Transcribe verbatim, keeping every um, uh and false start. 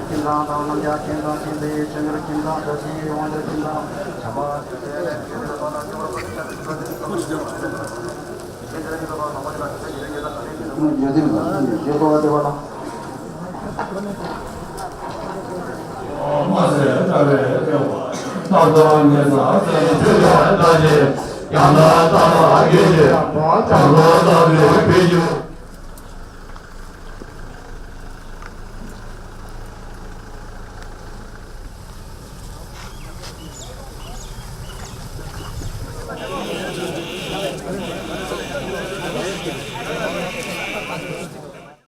ཁྱིམ་ཚང་དང་རྣམ་གཞག་ཁྱིམ་ཚང་ཁྱིམ་པའི་ཆོས་འབྱོར་ཁྱིམ་ཚང་བཀྲ་ཤིས་དབང་འབྱོར་ཁྱིམ་ཚང་བྱམས་པ་ཆོས་འཕེལ་ཆོས་འཕེལ་དང་ཆོས་འཕེལ་དང་ཆོས་འཕེལ་དང་ཆོས་འཕེལ་དང་།